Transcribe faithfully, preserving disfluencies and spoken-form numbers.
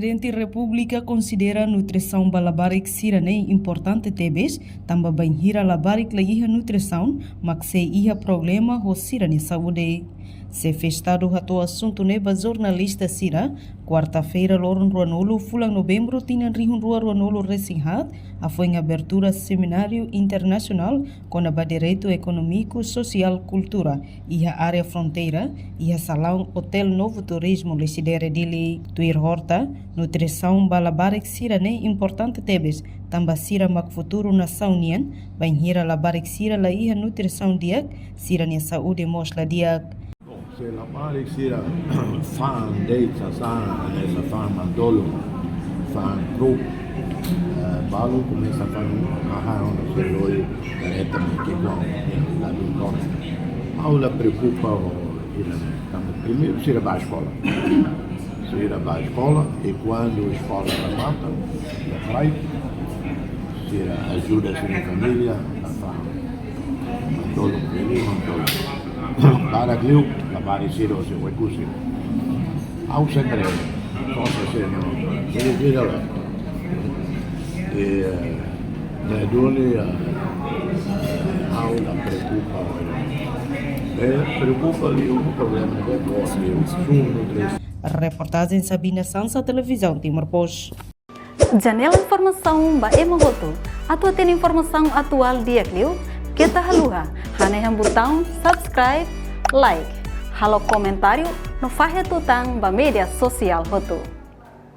Prezidente Repúblika konsidera nutrisaun ba labarik sira-ne'e importante tebes, tanba bainhira labarik la iha nutrisaun, mak sei iha problema ho sira-nia saúde. Xefe Estadu hato'o asuntu ne'e ba jornalista sira, kuarta-feira loron ruanulu fulan Novembru tinan rihun rua ruanulu resin haat, hafoin abertura semináriu internasionál kona-ba direitu ekonómiku, sosiál, kultura iha área fronteira, iha salaun Hotel Novo Turismo Lecidere Dili. Tuir Horta, nutrisaun ba labarik sira-ne'e importante tebes, tanba sira mak futuru nasaun nian, bainhira labarik sira la iha nutrisaun di'ak, sira-nia saúde mós la di'ak. Se labarik sira fa'an de'it sasán, hanesan fa'an manu-dolun, fa'an kruk, eh, balu komesa fa'an mahan, no se lori diretamente ki'ikoan, la dun kona. Ha'u la preokupa ho sira-ne'e. Tanba primeiru sira bá eskola. Sira bá eskola i kuandu eskola remata, la frai, sira ajuda sira-nia família, la fa'an manu-dolun, beli manu-dolun. Barak liu, labarik sira, se oi kusi. Ha'u sempre, só se sira, no. Beli sira la. I, eh, ne'e duni, eh, ha'u la preokupa, eh, preokupa liu ho problema de gosi, sunu, tres. Reportajen Sabina Sansa, Televizaun Timor Post. Janela informasaun ba ema hotu. Atu hatene informasaun atuál di'ak liu, keta haluha hanehan butaun subscribe, like, halo komentáriu no fahe tutan ba média sosiál hotu.